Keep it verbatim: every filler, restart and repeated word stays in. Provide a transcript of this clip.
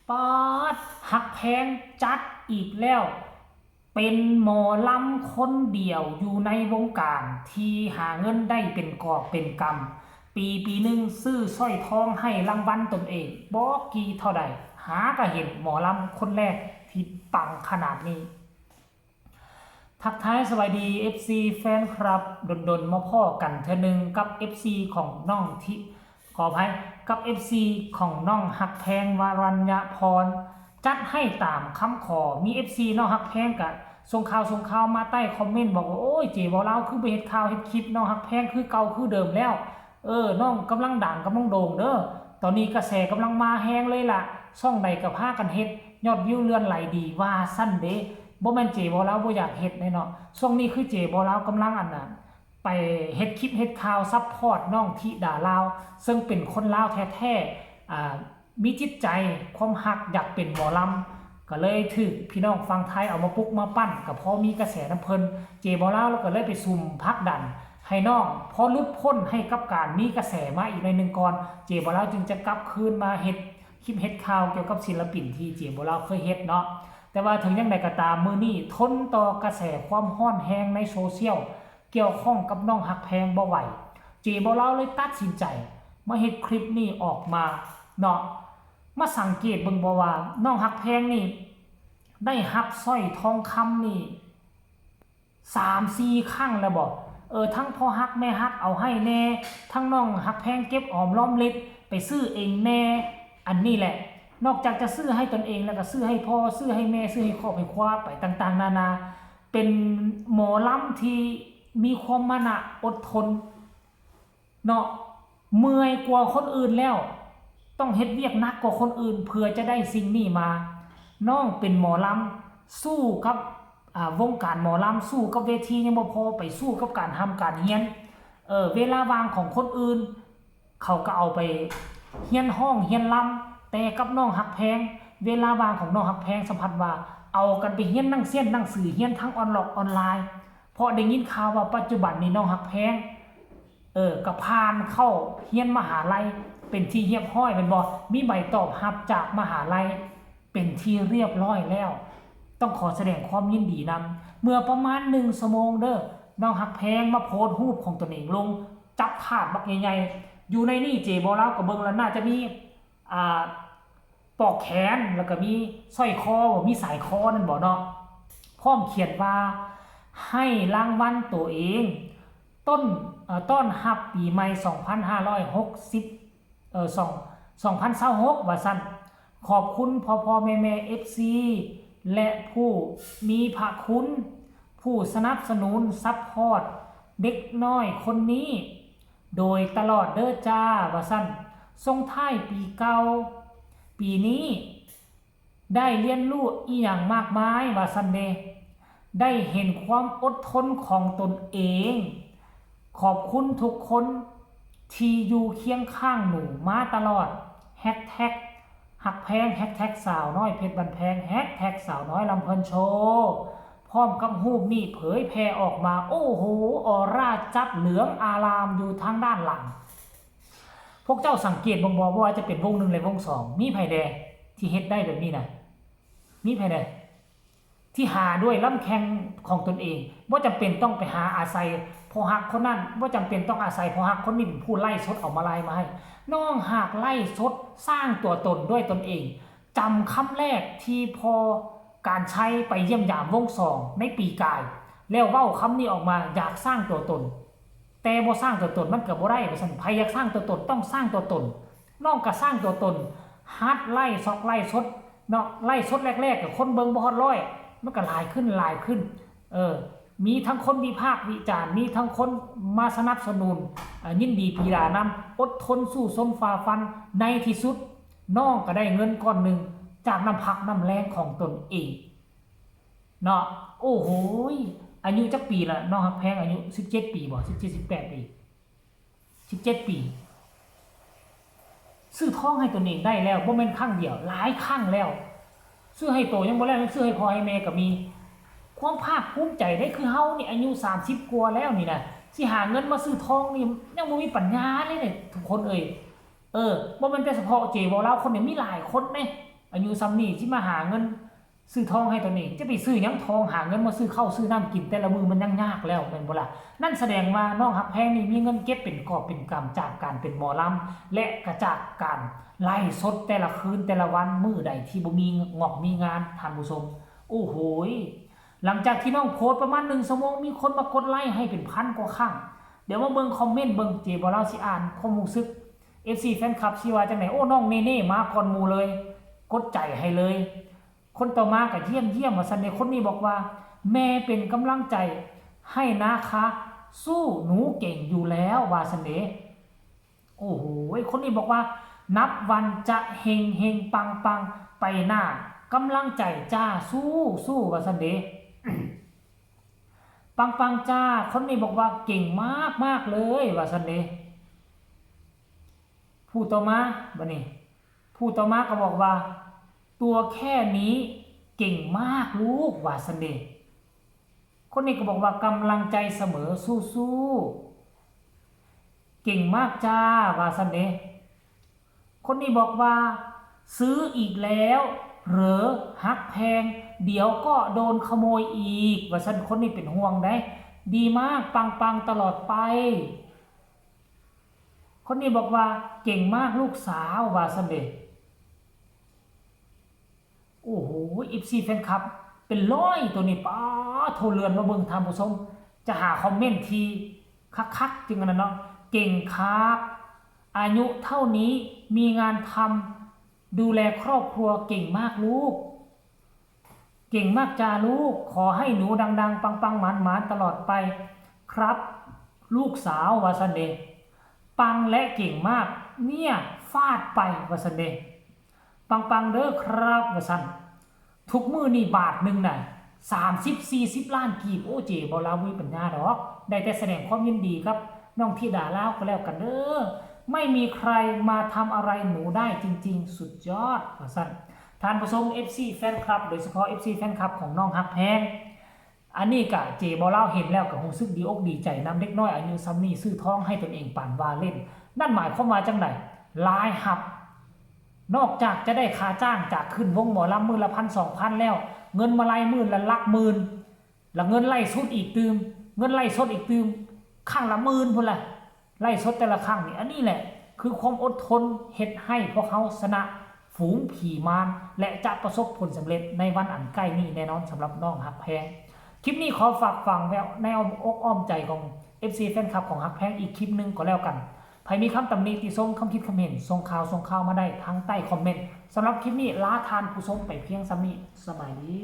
ป๊าด ฮักแพงจัดอีกแล้ว เป็นหมอลำคนเดียวอยู่ในวงการที่หาเงินได้เป็นกอบเป็นกำ ปีปีหนึ่งซื้อสร้อยทองให้รางวัลตนเอง บอกกี่เท่าใด หากะเห็นหมอลำคนแรกที่ปังขนาดนี้ ทักทายสวัสดี เอฟซี แฟนคลับ ดนๆมาพ้อกันเทื่อหนึ่งกับ เอฟซี ของน้องที่ ขออภัย กับ เอฟซี ของน้องฮักแพง วรัญญพร จัดให้ตามคำขอ มี เอฟซี น้องฮักแพงกะส่งข่าวส่งข่าวมาใต้คอมเมนต์บอกว่า โอ้ย เจบ่าวลาวคือบ่เฮ็ดข่าวเฮ็ดคลิป น้องฮักแพงคือเก่าคือเดิมแล้ว เออ น้องกำลังดังกำลังโด่งเด้อ ตอนนี้กระแสกำลังมาแฮงเลยล่ะ ช่องใดก็พากันเฮ็ด ยอดวิวเลื่อนไหลดีว่าซั่นเด้ บ่แม่นเจบ่าวลาวบ่อยากเฮ็ดแน่เนาะ ช่วงนี้คือเจบ่าวลาวกำลังอันน่ะ ไปเฮ็ดคลิปเฮ็ดข่าวซัพพอร์ตน้องธิดาลาว ซึ่งเป็นคนลาวแท้ๆ อ่า มีจิตใจความฮักอยากเป็นหมอลำ ก็เลยถืกพี่น้องฝั่งไทยเอามาปลุกมาปั้น ก็พอมีกระแสนำเพิ่น เจบ่าวลาวก็เลยไปซุ่มผลักดันให้น้อง พอหลุดพ้นให้กับการมีกระแสมาอีกหน่อยหนึ่งก่อน เจบ่าวลาวจึงจะกลับคืนมาเฮ็ดคลิปเฮ็ดข่าวเกี่ยวกับศิลปินที่เจบ่าวลาวเคยเฮ็ดเนาะ แต่ว่าถึงอย่างใดก็ตาม มื้อนี้ทนต่อกระแสความร้อนแฮงในโซเชียล เกี่ยวข้องกับน้องฮักแพงบ่ไหว เจบ่าวลาวเลยตัดสินใจมาเฮ็ดคลิปนี้ออกมาเนาะ มาสังเกตเบิ่งบ่ว่าน้องฮักแพงนี่ได้รับสร้อยทองคำนี่สามสี่ครั้งแล้วบ่ เออ ทั้งพ่อฮักแม่ฮักเอาให้แน่ ทั้งน้องฮักแพงเก็บออมรอมริบไปซื้อเองแน่ อันนี้แหละ นอกจากจะซื้อให้ตนเองแล้วก็ซื้อให้พ่อ ซื้อให้แม่ ซื้อให้ครอบให้ครัวไปต่างๆนานา เป็นหมอลำที่มีความมานะอดทนเนาะ เมื่อยกว่าคนอื่นแล้ว ต้องเฮ็ดเวียกหนักกว่าคนอื่นเพื่อจะได้สิ่งนี้มา น้องเป็นหมอลำ สู้กับ อ่า วงการหมอลำ สู้กับเวทียังบ่พอ ไปสู้กับการร่ำการเรียน เออ เวลาว่างของคนอื่น เขาก็เอาไปเรียนร้องเรียนรำ แต่กับน้องฮักแพง เวลาว่างของน้องฮักแพงสัมผัสว่าเอากันไปเรียนหนังเสียนหนังสือ เรียนทางออนล็อกออนไลน์ เพราะได้ยินข่าวว่าปัจจุบันนี้น้องฮักแพง เออ ก็ผ่านเข้าเรียนมหาลัยเป็นที่เรียบร้อยแม่นบ่ มีใบตอบรับจากมหาลัยเป็นที่เรียบร้อยแล้ว ต้องขอแสดงความยินดีนำ เมื่อประมาณหนึ่งชั่วโมงเด้อ น้องฮักแพงมาโพสต์รูปของตนเองลง จับถาดบักใหญ่ๆ อยู่ในนี่เจบ่าวลาวก็เบิ่งแล้วน่าจะมี อ่า ปลอกแขน แล้วก็มีสร้อยคอ มีสายคอนั่นบ่เนาะ พร้อมเขียนว่า ให้รางวัลตัวเอง ต้น เอ่อ ต้อนรับปีใหม่ สองพันห้าร้อยหกสิบ เอ่อ สอง สองพันซาวหก ว่าซั่น ขอบคุณพ่อๆแม่ๆ เอฟซี และผู้มีพระคุณ ผู้สนับสนุนซัพพอร์ตเด็กน้อยคนนี้ โดยตลอดเด้อจ้า ว่าซั่น ส่งท้ายปีเก่า ปีนี้ ได้เรียนรู้อีหยังมากมาย ว่าซั่นเด้ ได้เห็นความอดทนของตนเอง ขอบคุณทุกคนที่อยู่เคียงข้างหนูมาตลอด แฮชแท็กฮักแพง แฮชแท็กสาวน้อยเพชรบ้านแพง แฮชแท็กสาวน้อยลำเพลินโชว์ พร้อมกับรูปนี้เผยแพร่ออกมา โอ้โห ออร่าจับเหลืองอารามอยู่ทางด้านหลัง พวกเจ้าสังเกตบ่ บ่ว่าจะเป็นวงหนึ่งและวงสอง มีไผแด่ที่เฮ็ดได้แบบนี้นะ มีไผแด่ที่หาด้วยลำแข้งของตนเอง บ่จำเป็นต้องไปหาอาศัยพ่อฮักคนนั้น บ่จำเป็นต้องอาศัยพ่อฮักคนนี้เป็นผู้ไลฟ์สดเอามาลายมาให้ น้องฮักไลฟ์สดสร้างตัวตนด้วยตนเอง จำคำแรกที่พ่อการชัยไปเยี่ยมยามวงสองในปีกาย แล้วเว้าคำนี้ออกมา อยากสร้างตัวตน แต่บ่สร้างตัวตนมันก็บ่ได้ว่าซั่น ไผอยากสร้างตัวตนต้องสร้างตัวตน น้องก็สร้างตัวตน หัดไลฟ์ซอกไลฟ์สดเนาะ ไลฟ์สดแรกๆก็คนเบิ่งบ่ฮอดร้อย มันก็หลายขึ้นหลายขึ้น เออ มีทั้งคนวิพากษ์วิจารณ์ มีทั้งคนมาสนับสนุน เอ่อ ยินดีปรีดานำ อดทนสู้ซนฝ่าฟัน ในที่สุด น้องก็ได้เงินก้อนหนึ่งจากน้ำพักน้ำแรงของตนเอง เนาะ โอ้โหย อายุจักปีละ น้องฮักแพงอายุสิบเจ็ดปีบ่ สิบเจ็ด สิบแปดปี สิบเจ็ดปี ซื้อทองให้ตนเองได้แล้ว บ่แม่นครั้งเดียว หลายครั้งแล้ว ซื้อให้โตยังบ่แล้ว ยังซื้อให้พ่อให้แม่ก็มี ความภาคภูมิใจได้คือเฮานี่อายุสามสิบกว่าแล้วนี่นะ สิหาเงินมาซื้อทองนี่ยังบ่มีปัญญาเลยเนี่ย ทุกคนเอ่ย เออ บ่แม่นแต่เฉพาะเจบ่าวลาวคนเดียว มีหลายคนเด้ อายุส่ำนี้สิมาหาเงินซื้อทองให้ตนเอง จะไปซื้อหยังทอง หาเงินมาซื้อข้าวซื้อน้ำกินแต่ละมื้อมันยังยากแล้วแม่นบ่ล่ะ นั่นแสดงว่าน้องฮักแพงนี่มีเงินเก็บเป็นกอบเป็นกำจากการเป็นหมอลำ และก็จากการไลฟ์สดแต่ละคืนแต่ละวัน มื้อใดที่บ่มีงอกมีงาน ท่านผู้ชม โอ้โหย หลังจากที่น้องโพสต์ประมาณหนึ่งชั่วโมง มีคนมากดไลค์ให้เป็นพันกว่าครั้ง เดี๋ยวมาเบิ่งคอมเมนต์เบิ่ง เจบ่าวลาวสิอ่านความรู้สึก เอฟซี แฟนคลับสิว่าจั่งใด โอ้ น้องเนเน่มาก่อนหมู่เลย กดใจให้เลย คนต่อมาก็เยี่ยมเยี่ยมว่าซั่นเด้ คนนี้บอกว่า แม่เป็นกำลังใจให้นะคะ สู้ หนูเก่งอยู่แล้วว่าซั่นเด้ โอ้โห คนนี้บอกว่า นับวันจะเฮงเฮงปังปังไปหน้ากำลังใจจ้า สู้สู้ว่าซั่นเด้ ปังปังจ้า คนนี้บอกว่าเก่งมากมากเลยว่าซั่นเด้ ผู้ต่อมาบัดนี้ ผู้ต่อมาก็บอกว่า ตัวแค่นี้เก่งมากลูกว่าซั่นเด้ คนนี้ก็บอกว่ากำลังใจเสมอ สู้ๆ เก่งมากจ้าว่าซั่นเด้ คนนี้บอกว่า ซื้ออีกแล้วเหรอฮักแพง เดี๋ยวก็โดนขโมยอีกว่าซั่น คนนี้เป็นห่วงได้ ดีมากปังปังตลอดไป คนนี้บอกว่าเก่งมากลูกสาวว่าซั่นเด้ โอ้โห เอฟซี แฟนคลับ เป็นร้อยตัวนี้ ป๊าดโถ เลื่อนมาเบิ่งท่านผู้ชม จะหาคอมเมนต์ที่คักๆ จึงอันนั้นเนาะ เก่งครับ อายุเท่านี้มีงานทำ ดูแลครอบครัว เก่งมากลูก เก่งมากจ้าลูก ขอให้หนูดังๆ ปังๆ หมานๆ ตลอดไปครับ ลูกสาวว่าซั่นเด้ ปังและเก่งมาก เนี่ย ฟาดไปว่าซั่นเด้ ปังๆ เด้อครับว่าซั่น ทุกมื้อนี่บาทหนึ่งน่ะ สามสิบ สี่สิบ ล้านกีบ โอ้ เจบ่าวลาวบ่มีปัญญาดอก ได้แต่แสดงความยินดีกับน้องธิดาลาวก็แล้วกันเด้อ ไม่มีใครมาทำอะไรหนูได้จริงๆ สุดยอดว่าซั่น ท่านผู้ชม เอฟซี แฟนคลับ โดยเฉพาะ เอฟซี แฟนคลับ ของน้องฮักแพง อันนี้กะเจบ่าวลาวเห็นแล้วก็รู้สึกดีอกดีใจนำ เด็กน้อยอายุส่ำนี้ซื้อทองให้ตนเองปานว่าเล่น นั่นหมายความว่าจั่งใด รายรับ นอกจากจะได้ค่าจ้างจากขึ้นวงหมอลำมื้อละพันสองพันแล้ว เงินมาลัยมื้อละหลักหมื่น แล้วเงินไลฟ์สดอีกตื่ม เงินไลฟ์สดอีกตื่ม ครั้งละหมื่นพุ้นล่ะ ไลฟ์สดแต่ละครั้งนี่ อันนี้แหละ คือความอดทนเฮ็ดให้พวกเฮาชนะฝูงผีมาร และจะประสบผลสำเร็จในวันอันใกล้นี้แน่นอนสำหรับน้องฮักแพง คลิปนี้ขอฝากฝังไว้ในอ้อมอกอ้อมใจของ เอฟซี แฟนคลับของฮักแพงอีกคลิปหนึ่งก็แล้วกัน ใผมีคำตำหนิติชม คำคิดคำเห็น ส่งข่าวส่งข่าวมาได้ทางใต้คอมเมนต์ สำหรับคลิปนี้ลาท่านผู้ชมไปเพียงส่ำนี้ สบายดี